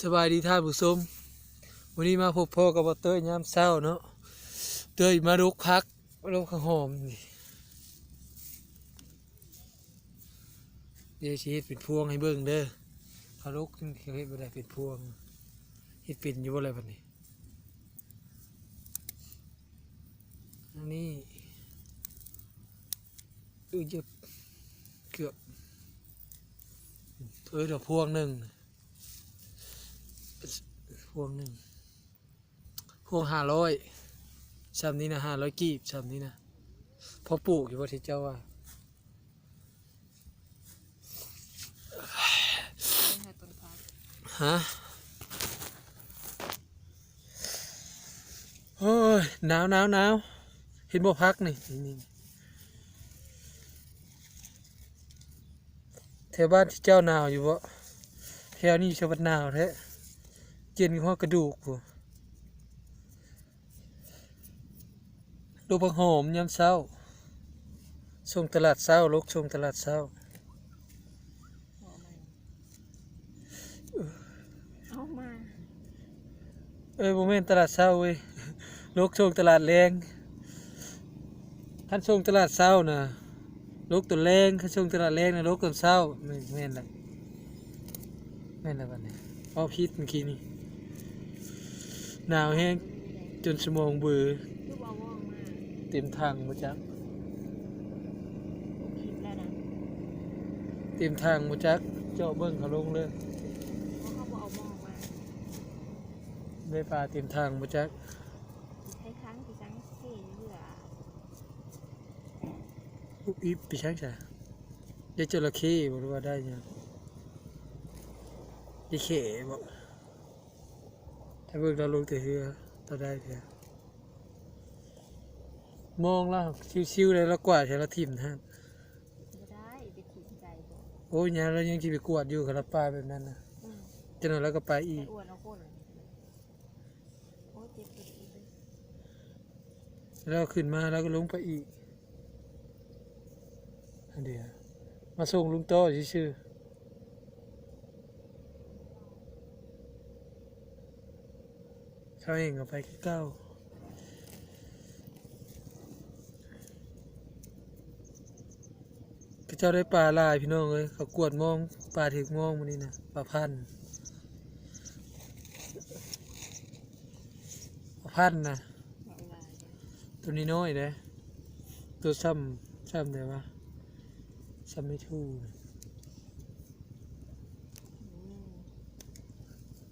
ສະບາຍດີທ່ານຜູ້ຊົມ, ມື້ນີ້ມາພົບພໍ້ກັບບ່າວເຕີຍຍາມເຊົ້າເນາະ. ເຕີຍມາດົກຜັກ ດົກຜັກຫອມນີ້. ດຽວຊິເຮັດເປັນພວງໃຫ້ເບິ່ງເດີ. ເຂົາດົກ ເຂົາເຮັດບໍ່ໄດ້ເປັນພວງ. ເຮັດເປັນຢູ່ບໍ່ລະບັດນີ້? ອັນນີ້ ອື ເຈັບ ເກືອບ ເອີ ດອກພວງໜຶ່ງ ພວງໜຶ່ງ ພວງຫ້າຮ້ອຍ ຊ່ຳນີ້ນະ ຫ້າຮ້ອຍກີບ ຊ່ຳນີ້ນະ. ພໍປູກຢູ່ບໍ່ທີ່ເຈົ້າວ່າ? ຫາ ໂອ້ຍ ໜາວໆໆ ເຫັນບໍ່ຜັກນີ້ ນີ້ ແຖວບ້ານເຈົ້າໜາວຢູ່ບໍ່? ແຖວນີ້ຊະບັດໜາວແທ້ ເຢັນຮອດກະດູກພຸ້ນ. ລູກຜັກຫອມຍາມເຊົ້າ ສົ່ງຕະຫຼາດເຊົ້າ ລູກສົ່ງຕະຫຼາດເຊົ້າ. ເອົາມາ ເອີ ບໍ່ແມ່ນຕະຫຼາດເຊົ້າເວີຍ ລູກສົ່ງຕະຫຼາດແລງ. ຄັນສົ່ງຕະຫຼາດເຊົ້ານະ ລູກຕອນແລງ, ຄັນສົ່ງຕະຫຼາດແລງນະ ລູກຕອນເຊົ້າ. ແມ່ນ ແມ່ນລະ ແມ່ນລະບັດນີ້ ເວົ້າຜິດມື້ກີ້ນີ້. ໜາວແຮງຈົນສະໝອງເບີ. ຄືບໍ່ເອົາໝໍ້ອອກມາ? ເຕັມຖັງບໍ່ຈັກ ເຕັມຖັງບໍ່ຈັກ. ເຈາະເບິ່ງເຂົາລົງເລີຍ. ເພາະເຂົາບໍ່ເອົາໝໍ້ອອກມາ ໄດ້ປາເຕັມຖັງບໍ່ຈັກ. ໃສ່ຖັງຄືຈັ່ງເທຢູ່ເຮືອ. ອຸບອິບໄປຊ່າງຊະ ໄດ້ຈະລະເຂ້ບໍ່ ຫຼືວ່າໄດ້ຫຍັງ? ໄດ້ແຂ້ບໍ່? ຖ້າເບິ່ງລາວລົງແຕ່ເຮືອ ລາວໄດ້ເທື່ອ. ມອງລາວຊິວໆ ແລ້ວລາວກວາດໃຫ້ລາວຖິ້ມຫັ້ນ. ບໍ່ໄດ້ ໄປຖິ້ມໃສ່ບໍ່? ໂອ້ຍ ຍາມລາວຍັງຊິໄປກວາດຢູ່ ຄັນລາວປາແບບນັ້ນນະ. ອືມ ຈັກໜ້ອຍລາວກໍໄປອີກ. ໄປອວນເອົາຄົນ. ໂອ້ ເຈັບກະດູກເລີຍ. ແລ້ວຂຶ້ນມາ ແລ້ວກໍລົງໄປອີກ. ອັນດຽວ ມາສົ່ງລຸງຕໍ່ຊື່ໆ. ເຂົາເອງກໍໄປຄືເກົ່າ. ເຂົາເຈົ້າໄດ້ປາຫຼາຍພີ່ນ້ອງເອີຍ, ເຂົາກວດມອງ ປາຖືກມອງມື້ນີ້ນະ, ປາພັນ ປາພັນນະ, ໂຕນ້ອຍໆເດ້, ໂຕຊ່ຳ ຊ່ຳໃດວະ? ຊ່ຳໄມ້ທູ່ນ.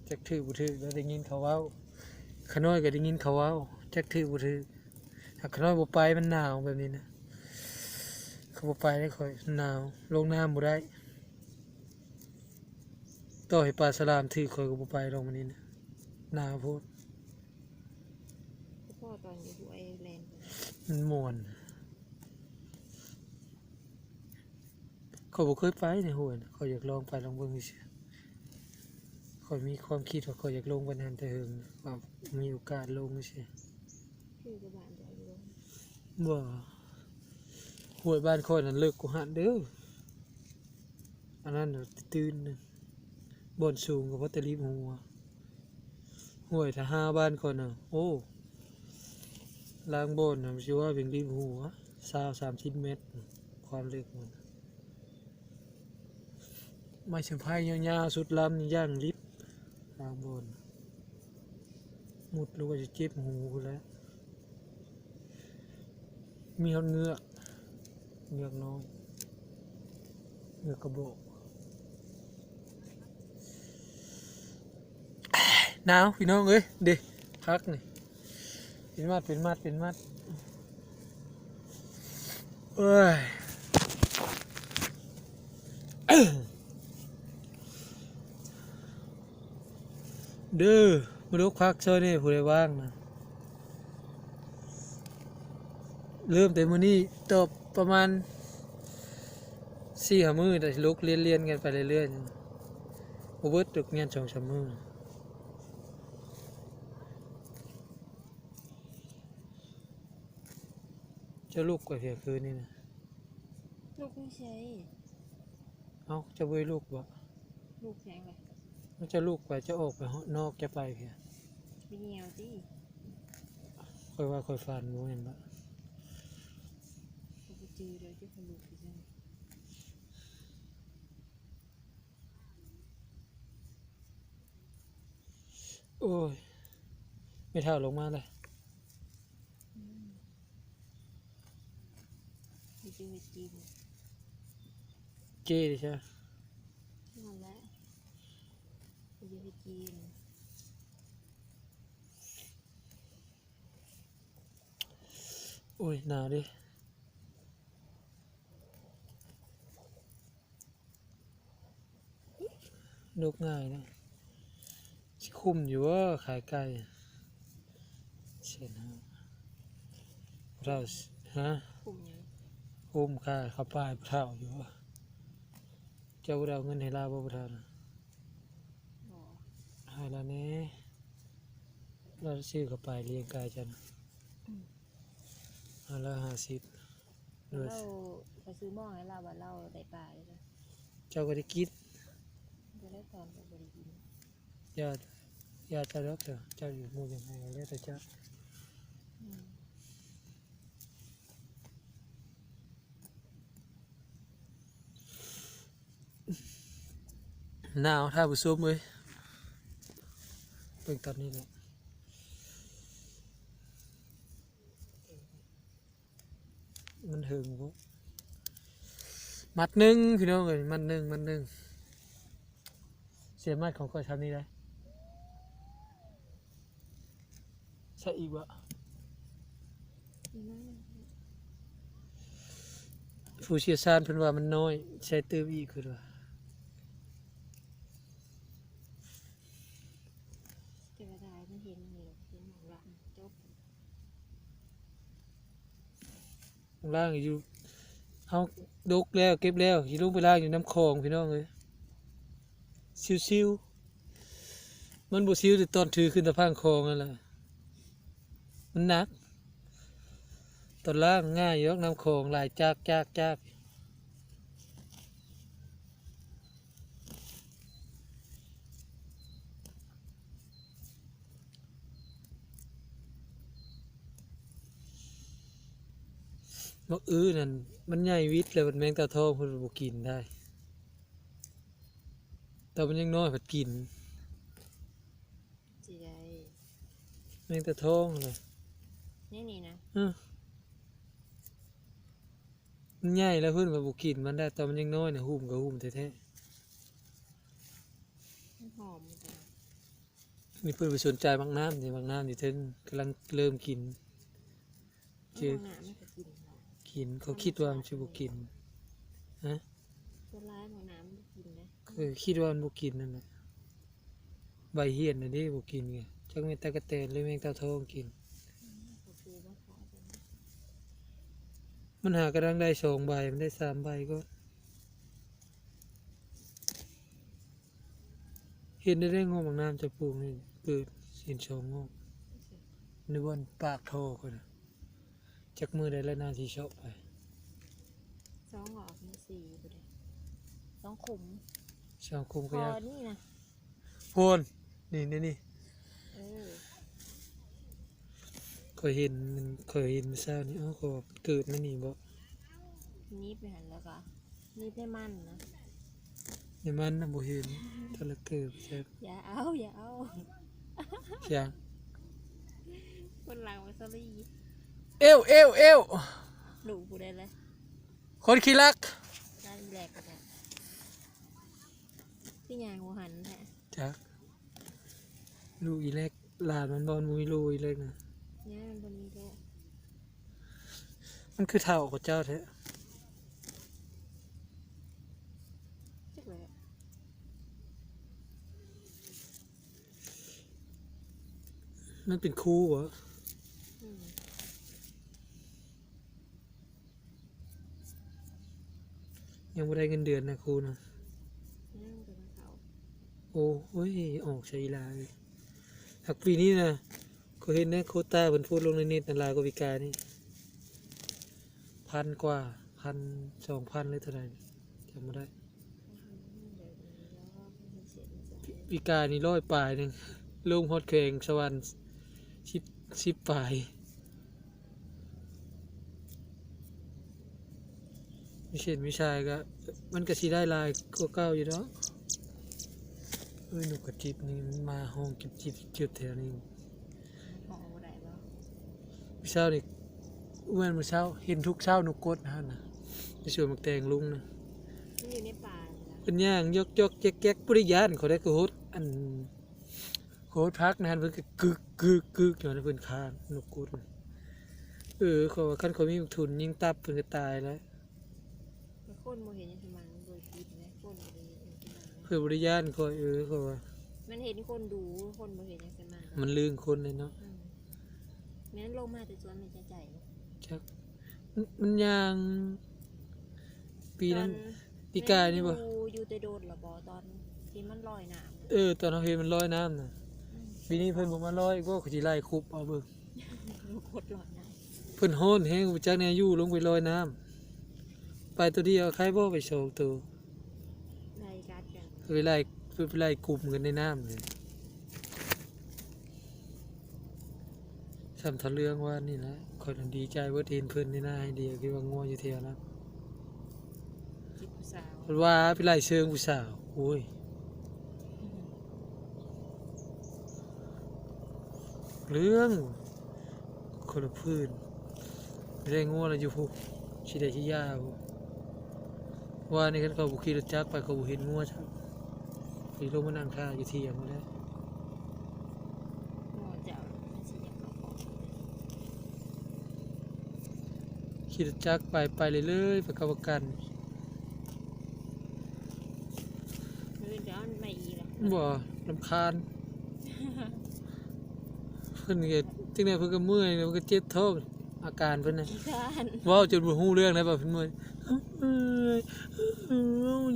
ຈັກຖືກບໍ່ຖືກ ແລ້ວໄດ້ຍິນເຂົາເວົ້າ, ຂະນ້ອຍກໍໄດ້ຍິນເຂົາເວົ້າ ຈັກຖືກບໍ່ຖືກ. ຫາກຂະນ້ອຍບໍ່ໄປ ມັນໜາວແບບນີ້ນະ, ຂ້ອຍບໍ່ໄປເດ້ຂ້ອຍ ໜາວ ລົງນ້ຳບໍ່ໄດ້. ຕໍ່ໃຫ້ປາສະຫຼາມຖືກ ຂ້ອຍກໍບໍ່ໄປດອກມື້ນີ້ນະ, ໜາວໂພດ. ພໍຕອນຢູ່ຫ້ວຍແລ່ນ ມັນມ່ວນ. ຂ້ອຍບໍ່ເຄີຍໄປໃນຫ້ວຍນະ, ຂ້ອຍຢາກລອງໄປລອງເບິ່ງຊື່ໆ. ຂ້ອຍມີຄວາມຄິດວ່າຂ້ອຍຢາກລົງໄປນັ້ນແຕ່ເຫິງ, ວ່າມີໂອກາດລົງຊື່ໆ. ຄືກັບບ້ານເຈົ້າຢູ່ບໍ່? ບໍ່, ຫ້ວຍບ້ານຂ້ອຍນັ້ນເລິກກວ່າຫັ້ນເດີ. ອັນນັ້ນນະ ຕື້ນໜຶ່ງ, ບ່ອນສູງກໍພໍແຕ່ລິບຫົວ. ຫ້ວຍທະຫາບ້ານຂ້ອຍນະ ໂອ້ ລາງບ່ອນນະ ຊິວ່າເປັນລິບຫົວ ຊາວ ສາມສິບແມັດ ຄວາມເລິກມັນ. ໄມ້ເຊືອກໄຜ່ຍາວໆ ສຸດລຳນີ້ຢ່າງລິບ ລາງບ່ອນ. ມຸດລົງໄປຊິເຈັບຫູພຸ້ນແຫຼະ. ມີຮອດເງືອກ, ເງືອກນ້ອຍ, ເງືອກກະບອກ. ໜາວພີ່ນ້ອງເອີຍ, ເດ້ ຜັກນີ້ ເປັນມັດ ເປັນມັດ ເປັນມັດ. ໂອ້ຍ ເດີ ມາດົກຜັກຊ່ອຍແດ່ ຜູ້ໃດວ່າງນະ. ເລີ່ມແຕ່ມື້ນີ້ ຕໍ່ປະມານສີ່ຫ້າມື້ ດະ ລົກລຽນໆກັນໄປເລື້ອຍໆ. ບໍ່ເບິດດອກ ງານສອງສາມມື້. ເຈົ້າລຸກກວ່າເທື່ອຄືນນີ້ນະ? ລຸກຢູ່ໃສ? ເອົ້າ ເຈົ້າບໍ່ໄດ້ລຸກບໍ? ລຸກຫຍັງລະ? ມັນຈະລຸກໄປ ຈະອອກໄປນອກ ຈະໄປເພີ້ນ. ໄປຍ່ຽວຕິ? ຂ້ອຍວ່າຂ້ອຍຝັນ ບໍ່ແມ່ນບໍ? ຂ້ອຍບໍ່ຈື່ເດີ ທີ່ຂ້ອຍລຸກຢູ່ຊັ້ນ. ໂອ້ຍ ແມ່ເຖົ້າລົງມາແລ້ວ. ອືມ ຊິເຮັດກິນ ເຈ້ເດ້ຊະ ນັ້ນແຫຼະ ຊິເຮັດກິນ. ໂອ້ຍ ໜາວເດ້. ລຸກງ່າຍນະ ຊິຄຸ້ມຢູ່ບໍ່ຂາຍໄກ່ ແສນຫ້າ ບໍ່ເທົ່າ ຮະ? ຄຸ້ມຫຍັງ? ຄຸ້ມຄ່າເຂົ້າປາຍບໍ່ເທົ່າຢູ່ບໍ່? ເຈົ້າບໍ່ໄດ້ເອົາເງິນໃຫ້ລາວບໍ່ ບໍ່ເທົ່ານະ? ບໍ່ ໃຫ້ລາວແດ່ ລາວຊື້ເຂົ້າປາຍລ້ຽງໄກ່ເຈົ້ານະ. ອືມ ເອົາລາວຫ້າສິບ. ແລ້ວເຮົາໄປຊື້ໝໍ້ໃຫ້ລາວ ວ່າລາວໄດ້ປາເດ້. ເຈົ້າກໍໄດ້ກິນ ບໍ່ໄດ້ຕອນກໍບໍ່ໄດ້ກິນ. ຢ່າ ຢ່າເຈົ້າດອກ ເຈົ້າ ເຈົ້າຢູ່ໝູ່ຍັງໃຫ້ ແລ້ວແຕ່ເຈົ້າ. ອືມ ໜາວ ທ່ານຜູ້ຊົມເອີຍ ເບິ່ງຕອນນີ້ແຫຼະ. ມັນເຖິງພຸ້ນ ມັດໜຶ່ງ ພີ່ນ້ອງເອີຍ ມັດໜຶ່ງ ມັດໜຶ່ງ. ເສຍມັດຂອງຂ້ອຍຊ່ຳນີ້ໄດ໋. ໃສ່ອີກບໍ່? ອີກໜ້ອຍໜຶ່ງ. ຜູ້ຊ່ຽວຊານເພິ່ນວ່າມັນນ້ອຍ ໃສ່ຕື່ມອີກ ເພິ່ນວ່າ. ເສຍດາຍ ມັນເຫັນຢູ່ ເຫັນໝອງລະ ຈົບ. ລ້າງຢູ່ ເຮົາດົກແລ້ວ ເກັບແລ້ວ ຊິລົງໄປລ້າງຢູ່ນ້ຳຂອງ ພີ່ນ້ອງເອີຍ. ຊິວໆ ມັນບໍ່ຊິວແຕ່ຕອນຖືຂຶ້ນຕາພັງຂອງນັ້ນແຫຼະ ມັນໜັກ. ຕອນລ້າງງ່າຍຢູ່ດອກ ນ້ຳຂອງຫຼາຍຈາກ ຈາກ ຈາກ. ບັກອືນັ້ນມັນໃຫຍ່ວິດແລ້ວ ແມງຕາທອງເພິ່ນບໍ່ກິນໄດ໋ ຕອນມັນຍັງນ້ອຍພັດກິນ. ຊິໄດ້ ແມງຕາທອງນະ ໃນນີ້ນະ. ເອີ ມັນໃຫຍ່ແລ້ວເພິ່ນວ່າບໍ່ກິນມັນໄດ້ ຕອນມັນຍັງນ້ອຍນະ ຫຸ້ມກໍຫຸ້ມແທ້ໆ. ມັນຫອມ ນີ້ເພິ່ນໄປສົນໃຈໝາກນ້ຳນີ້ ໝາກນ້ຳຢູ່ເທິງກຳລັງເລີ່ມກິນ. ເຈີ ໝາກນ້ຳມັນກໍກິນ ກິນ ເຂົາຄິດວ່າມັນຊິບໍ່ກິນ. ຮະ? ສ່ວນຫຼາຍໝາກນ້ຳມັນບໍ່ກິນເດ້. ເອີ ຄິດວ່າມັນບໍ່ກິນນັ້ນແຫຼະ ໃບຫ້ຽນນະເດ້ບໍ່ກິນ. ຈັກແມ່ນຕາກະແຕນ ຫຼື ແມງເຕົ່າທອງກິນ. ອືມ ມັນຫາກະດັງໄດ້ສອງໃບ ມັນໄດ້ສາມໃບກໍ ເຫັນໄດ້ ໄດ້ງອກໝາກນ້ຳຈະປູກນີ້ ເກີດເຫັນສອງງອກ ໃນບ່ອນປາກທໍ່ພຸ້ນນະ. ຈັກມື້ໄດ້ແລ້ວນາຊິເຊາະໄປ. ສອງງອກ ມີສີ່ພຸ້ນເດ້ ສອງຂຸມ ສອງຂຸມກໍຍາກ ນີ້ນະ ພຸ້ນ ນີ້ ນີ້ ນີ້. ເອີ ຂ້ອຍເຫັນ ຂ້ອຍເຫັນມື້ເຊົ້ານີ້ ເອົ້າ ກໍເກີດໃນນີ້ບໍ? ໜີບໄປຫັ້ນແລ້ວກະ ໜີບໃນມັນນະ ໃນມັນນະບໍ່ເຫັນ. ຖ້າລະເກີດແຊບ. ຢ່າເອົາ ຢ່າເອົາ ຫຍັງ? ຄົນຫຼັງມັນສະລີ ເອວ ເອວ ເອວ ລູກຜູ້ໃດລະ? ຄົນຂີ້ລັກ ນັ້ນແຫຼະ ຄືຫຍັງບໍ່ຫັນແທ້? ຈັກ ລູກອີແລັກ ຫຼານມັນບໍ່ ມັນບໍ່ມີລູກອີແລັກນະ. ແມ່ນ ມັນບໍ່ມີລູກ ມັນຄືເຖົ້າກວ່າເຈົ້າແທ້. ຈັກແຫຼະ ມັນເປັນຄູບໍ? ອືມ. ຍັງບໍ່ໄດ້ເງິນເດືອນນະຄູນະ. ຍັງ ແຕ່ວ່າເຂົາ ໂອ້ຍ ອອກໃສ່ອີ່ຫຼ້າເອີຍ. ຫາກປີນີ້ນະ ຂ້ອຍເຫັນໃນໂຄຕ້າເພິ່ນໂພສລົງໃນເນັດນະ ຫຼາຍກວ່າປີກາຍນີ້ ພັນກວ່າ ພັນ ສອງພັນ ຫຼືເທົ່າໃດ ຈຳບໍ່ໄດ້. ອືມ ແບບນີ້ເນາະ ເຮັດເສຍນໃສ. ປີກາຍນີ້ຮ້ອຍປາຍໜຶ່ງ ລົງຮອດແຂວງສະຫວັນສິບ ສິບປາຍ. ມີເສັ້ນມີສາຍກະ ມັນກະຊິໄດ້ຫຼາຍກວ່າເກົ່າຢູ່ດອກ. ເອີຍ ນົກກະຈິບນີ້ມັນມາຮ້ອງຈິບໆຢູ່ແຖວນີ້. ມັນຮ້ອງບໍ່ໄດ້ບໍ່? ມື້ເຊົ້ານີ້ ແມ່ນມື້ເຊົ້າ ເຫັນທຸກເຊົ້ານົກກົດຫັ້ນນະ ຢູ່ສວນໝາກແຕງລຸງນະ. ມັນຢູ່ໃນປ່ານີ້ນະ. ເພິ່ນຍ່າງຢອກໆແຈກໆ ບໍ່ໄດ້ຢ້ານ ເຂົາໄດ້ກະຫົດ ອັນ ໂຄດພັກນັ້ນເພິ່ນກໍກຶກໆໆຢູ່ຫັ້ນ ເພິ່ນຄ້ານນົກກົດ. ເອີ ເຂົາວ່າຄັນເຂົາມີບັກທຸນຍິງຕັບເພິ່ນກໍຕາຍແລ້ວ. ແຕ່ຄົນບໍ່ເຮັດຫຍັງໃສ່ມັນ ໂດຍຈິດນະ ຄົນບໍ່ໄດ້ເຮັດຫຍັງໃສ່ມັນນະ. ເພິ່ນບໍ່ໄດ້ຢ້ານຂ້ອຍ ເອີ ເຂົາວ່າ ມັນເຫັນຄົນດູ ຄົນບໍ່ເຮັດຫຍັງໃສ່ມັນ. ມັນລຶ້ງຄົນເລີຍເນາະ. ອືມ ແມ່ນລົງມາແຕ່ສວນແມ່ໃຈໃຈ. ຈັກ ມັນ ມັນຍ່າງ ປີນັ້ນ ຕອນ ປີກາຍນີ້ບໍ່? ແມ່ນຢູ່ ຢູ່ແຕ່ໂດນລະບໍ່ ຕອນທີ່ມັນລອຍນ້ຳ? ເອີ ຕອນເຮົາເຫັນມັນລອຍນ້ຳນະ. ອືມ ປີນີ້ເພິ່ນບໍ່ມາລອຍອີກບໍ່? ຂ້ອຍຊິໄລ່ຄຸບເອົາເບິ່ງ. ໂຄດລອຍນ້ຳ ເພິ່ນຮ້ອນແຮງ ບໍ່ຈັກແນວຢູ່ ລົງໄປລອຍນ້ຳ ໄປໂຕດຽວ ໃຄບໍ່ໄປສອງໂຕ. ໄລ່ກັດກັນ ໄປໄລ່ ໄປໄລ່ກຸ່ມກັນໃນນ້ຳເລີຍ. ສ່ຳເທົ່າເລື່ອງວ່ານີ້ແຫຼະ ຂ້ອຍນັ້ນດີໃຈເບິດ ເຫັນເພິ່ນໃນໜ້າໃຫ້ດຽວ ຄິດວ່າງົວຢູ່ແຖວນັ້ນ. ເພິ່ນວ່າໄປໄລ່ເຊີງຜູ້ສາວ ໂອ້ຍ ເລື່ອງຄົນລະພື້ນ. ໄດ້ງົວລະຢູ່ພຸ້ນ ຊິໄດ້ຊິຢາພຸ້ນ. ວ່ານີ້ຄັນເຂົາບໍ່ຂີ່ລົດຈັກໄປ ເຂົາບໍ່ເຫັນງົວຊ້ຳ. ຊິລົງມານັ່ງຖ້າຢູ່ຖຽງພຸ້ນແຫຼະ. ງົວເຈົ້າມັນຊິຢາກເຂົ້າຄອກ. ຂີ່ລົດຈັກໄປ ໄປເລື້ອຍໆ ໄປກັບປະກັນ. ມື້ອື່ນກໍເອົາມາອີກລະ. ບໍ່ ລຳຄານ. ເພິ່ນກໍ ຈັ່ງໃດເພິ່ນກໍເມື່ອຍ ເພິ່ນກໍເຈັບທ້ອງ ອາການເພິ່ນນະ. ຂີ້ຄ້ານ ເວົ້າຈົນບໍ່ຮູ້ເລື່ອງແລ້ວ ວ່າເພິ່ນເມື່ອຍ.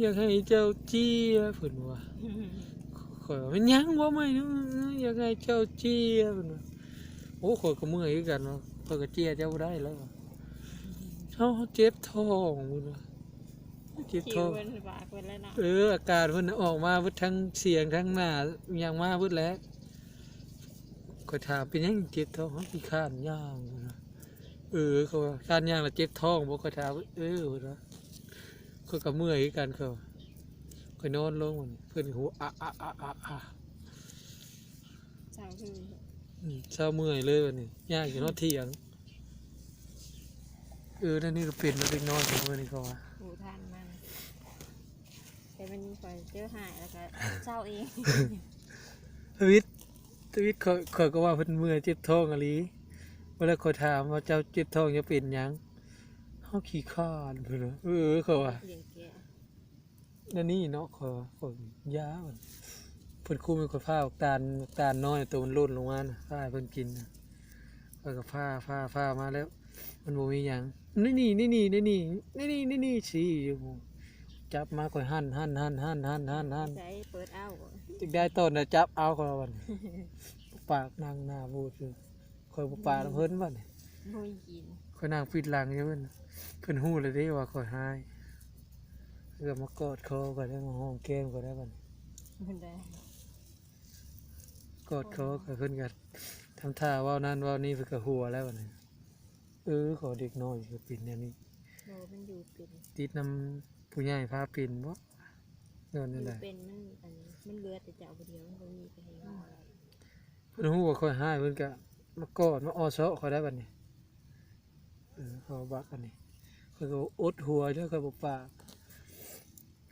ຢາກໃຫ້ເຈົ້າເຈ້ຍ ເພິ່ນວ່າ. ຂ້ອຍວ່າ ແມ່ນຫຍັງ ເວົ້າໃໝ່ດູ. ຢາກໃຫ້ເຈົ້າເຈ້ຍ ເພິ່ນວ່າ. ໂອ້ ຂ້ອຍກໍເມື່ອຍຄືກັນເນາະ ຂ້ອຍກໍເຈ້ຍເຈົ້າບໍ່ໄດ້ແລ້ວ. ເຮົາເຈັບທ້ອງ ເພິ່ນວ່າ. ເຈັບທ້ອງ ຄິວເພິ່ນປາກເພິ່ນແລ້ວເນາະ. ເອີ ອາການເພິ່ນອອກມາເບິດ ທັງສຽງ ທັງໜ້າ ຫຍັງມາເບິດແຫຼະ. ຂ້ອຍຖາມ ເປັນຫຍັງເຈັບທ້ອງ? ເຮົາຂີ້ຄ້ານຍ່າງ. ເອີ ເຂົາວ່າ ຄ້ານຍ່າງແລ້ວເຈັບທ້ອງບໍ່? ຂ້ອຍຖາມ. ເອີ ເພິ່ນວ່າ. ຂ້ອຍກໍເມື່ອຍຄືກັນ ເຂົາ. ຂ້ອຍນອນລົງ ເພິ່ນຫົວ ອະ ອະ ອະ ອະ ອະ. ເຊົາຄື ອືມ ເຊົາເມື່ອຍເລີຍບັດນີ້ ຍ່າງຈົນຮອດຖຽງ. ເອີ ແນວນີ້ກໍເປັນນະ ເດັກນ້ອຍຂອງເພິ່ນນີ້ ເຂົາວ່າ. ຮູ້ທັນມັນ ແຕ່ມັນຂ້ອຍເຈີຮ້າຍແລ້ວກໍເຊົາເອງ. ທະວິດ ທະວິດ ຂ້ອຍ ຂ້ອຍກໍວ່າເພິ່ນເມື່ອຍເຈັບທ້ອງອີ່ຫຼີ. ເວລາຂ້ອຍຖາມວ່າ ເຈົ້າເຈັບທ້ອງ ເຈົ້າເປັນຫຍັງ? ເຮົາຂີ້ຄ້ານ ເພິ່ນວ່າ. ເອີ ເຂົາວ່າ ດຽວແກ ແນວນີ້ເນາະ ຂ້ອຍວ່າ ຂ້ອຍຢາ ເພິ່ນຄຸມໃຫ້ຂ້ອຍຜ່າບັກຕານ ບັກຕານນ້ອຍໂຕມັນຫຼົ່ນລົງມານະ ຜ່າໃຫ້ເພິ່ນກິນນະ. ຂ້ອຍກໍຜ່າ ຜ່າ ຜ່າມາແລ້ວ ມັນບໍ່ມີຫຍັງ. ນີ້ ນີ້ ນີ້ ຊີ້ຢູ່ ຈັບມາຂ້ອຍຫັ່ນ ຫັ່ນ ໃສ ເປີດເອົາ ຈັກໄດ້ຕອນໃດຈັບເອົາ ຂ້ອຍວ່າບັດນີ້. ປາກນັ່ງໜ້າບູດຢູ່. ຂ້ອຍບໍ່ປານຳເພິ່ນບັດນີ້ ບໍ່ມີກິນ. ຂ້ອຍນັ່ງປິດຫຼັງຢູ່ເພິ່ນ ເພິ່ນຮູ້ແລ້ວເດ້ວ່າຂ້ອຍຮ້າຍ ເພິ່ນກໍມາກອດຄໍຂ້ອຍໄດ້ ມາຫອມແກ້ມຂ້ອຍໄດ້ບັດນີ້. ເພິ່ນໄດ້ກອດຄໍຂ້ອຍ ເພິ່ນກໍທຳທ່າເວົ້ານັ້ນເວົ້ານີ້ ເພິ່ນກໍຫົວແລ້ວບັດນີ້. ເອີ ຂອງເດັກນ້ອຍກໍເປັນແນວນີ້ ບໍ່ ມັນຢູ່ເປັນ ຕິດນຳຜູ້ໃຫຍ່ພາເປັນບໍ່ ຍ້ອນແນວໃດ? ຢູ່ເປັນ ມັນ ອັນ ມັນເຫຼືອແຕ່ເຈົ້າຜູ້ດຽວ ມັນບໍ່ມີໃຜໃຫ້ງໍແລ້ວ. ເພິ່ນຮູ້ວ່າຂ້ອຍຮ້າຍ ເພິ່ນກະມາກອດມາອໍ້ເຊາະຂ້ອຍໄດ້ບັດນີ້. ເອີ ເຮົາບັກອັນນີ້ ຂ້ອຍກໍອົດຫົວເດີ ຂ້ອຍບໍ່ປາກ.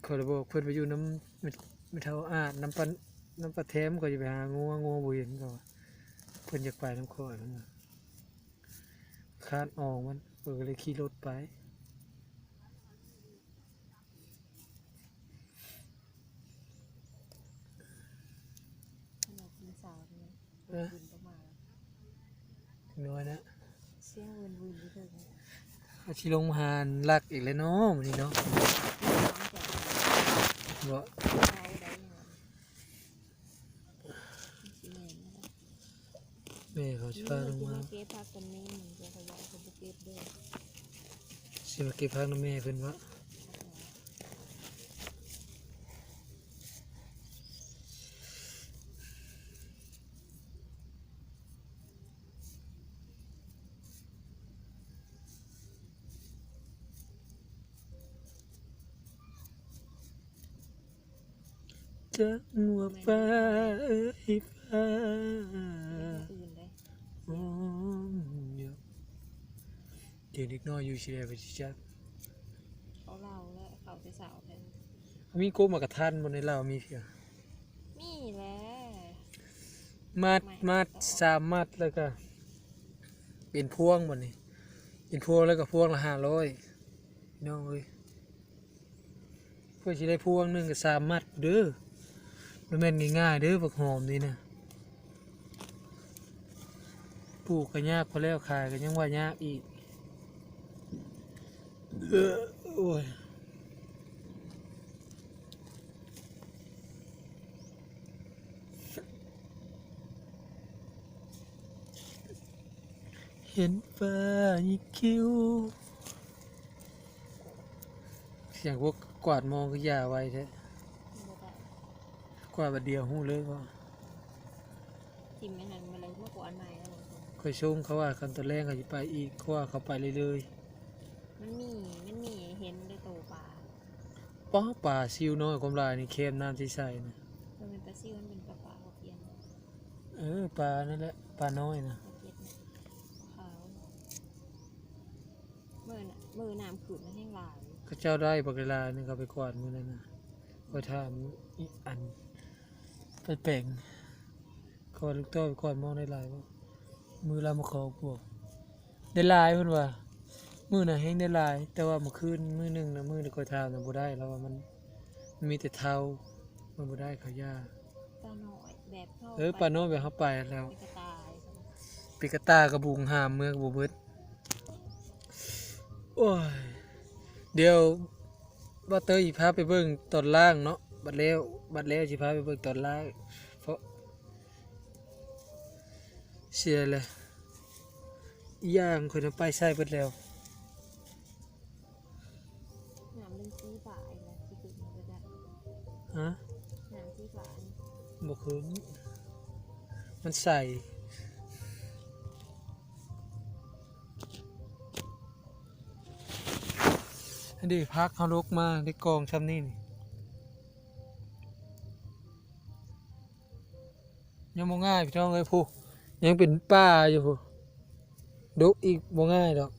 ຂ້ອຍລະບອກເພິ່ນໄປຢູ່ນຳແມ່ເຖົ້າອາດ ນຳປ້າ ນຳປ້າແຖມ ຂ້ອຍຈະໄປຫາງົວ ງົວບໍ່ເຫັນ ເຂົາວ່າ. ເພິ່ນຢາກໄປນຳຂ້ອຍ ເພິ່ນວ່າ. ຄາດອອງມັນ ເພິ່ນກໍເລີຍຂີ່ລົດໄປ. ເອີ ນ້ອຍນະ ສຽງວືນໆຢູ່ເທິງ. ເຮົາຊິລົງມາຫາລັກອີກແລ້ວເນາະ ມື້ນີ້ເນາະ. ບໍ່ ແມ່ເຂົາຊິພາລົງມາ ຊິມາເກັບຜັກກັບແມ່ ເຂົາຢາກເຂົາບໍ່ເກັບເດີ ຊິມາເກັບຜັກນຳແມ່ເພິ່ນເບາະ. ຈັກວ່າຟ້າເອີຍຟ້າ ອື່ນເດ້ ໂອ້ຍ ເດັກນ້ອຍຢູ່ຊິໄດ້ໄປຊິຈັກ ເຂົາເລົ່າແຫຼະ ເຂົາແຕ່ເຊົ້າແທ້ ມີກົກໝາກກະທັນບໍ່ໃນລາວ ມີເທື່ອ? ມີແຫຼະ ມັດ ມັດ ສາມມັດ ແລ້ວກະເປັນພວງບັດນີ້ ເປັນພວງແລ້ວກະພວງລະຫ້າຮ້ອຍ ພີ່ນ້ອງເອີຍ. ເພື່ອຊິໄດ້ພວງໜຶ່ງກໍສາມມັດເດີ ບໍ່ແມ່ນງ່າຍໆເດີ ບັກຫອມນີ້ນະ ປູກກໍຍາກພໍແລ້ວ ຂາຍກໍຍັງວ່າຍາກອີກ ໂອ້ຍ. ເຫັນຟ້າຍິກຄິ້ວ ສຽງພວກກວາດມອງຄືຢາໄວແທ້ ບໍ່ໄດ້ ກວາດບາດດຽວຮູ້ເລີຍບໍ່? ຖິ້ມໄອ້ຫັ້ນມາເລີຍ ມາກວາດໃໝ່ແລ້ວ ຂ້ອຍຊົງເຂົາວ່າ ຄັນຕອນແລງເຂົາຊິໄປອີກ ເຂົາວ່າເຂົາໄປເລື້ອຍໆ ມັນມີ ມັນມີເຫັນແຕ່ໂຕປາ ປາ ປາຊິວນ້ອຍຄວາມຫຼາຍນີ້ ແຄມນ້ຳໃສໆນະ ບໍ່ແມ່ນປາຊິວ ມັນເປັນປາ ປາຫົວກຽນ ເອີ ປານັ້ນແຫຼະ ປານ້ອຍນະ ປາເກັດນະ ຂາວ ມື້ນະ ມື້ນ້ຳຂຶ້ນນະແຮງຫຼາຍ ເຂົາເຈົ້າໄດ້ບັກຫຼາຍໜຶ່ງ ເຂົາໄປກວາດມື້ນັ້ນນະ ຂ້ອຍຖາມອີກອັນ ໄປແປງ ເຂົາວ່າລູກຕໍ່ໄປກວາດມອງໄດ້ຫຼາຍບໍ່ ມື້ລາວມາຂໍບວກ ໄດ້ຫຼາຍເພິ່ນວ່າ ມື້ນະແຮງໄດ້ຫຼາຍ ແຕ່ວ່າມື້ຄືນມື້ໜຶ່ງນະ ມື້ທີ່ຂ້ອຍຖາມນະບໍ່ໄດ້ ລາວວ່າມັນ ມັນມີແຕ່ເທົາ ມັນບໍ່ໄດ້ເຂົາຢ່າ ປານ້ອຍແບບເຮົາ ເອີ ໄປ ປານ້ອຍແບບເຮົາໄປແລ້ວ ເປັນກະຕ່າຍ ເປັນກະຕ່າກະບຸງຫາມເມືອກະບໍ່ເບິດ ໂອ້ຍ ດຽວບ່າວເຕີຍຊິພາໄປເບິ່ງຕອນລ້າງເນາະ ບັດແລ້ວ ບັດແລ້ວຊິພາໄປເບິ່ງຕອນລ້າງ ເພາະ ເສຍແຫຼະ ອີກຢ່າງຂ້ອຍນຳໄປໃສ່ເບິດແລ້ວ ນ້ຳມັນສີຟ້າອີກແລ້ວ ຊິຂຶ້ນມາກໍໄດ້ ຮະ ນ້ຳສີຟ້ານີ້ ບໍ່ຂຶ້ນ ມັນໃສ ອັນນີ້ຜັກເຮົາລົກມາໄດ້ກອງຊ່ຳນີ້ນີ້ ຍັງບໍ່ງ່າຍພີ່ນ້ອງເອີຍ ຜູ້ ຍັງເປັນປ່າຢູ່ຜູ້ ດົກອີກ ບໍ່ງ່າຍດອກ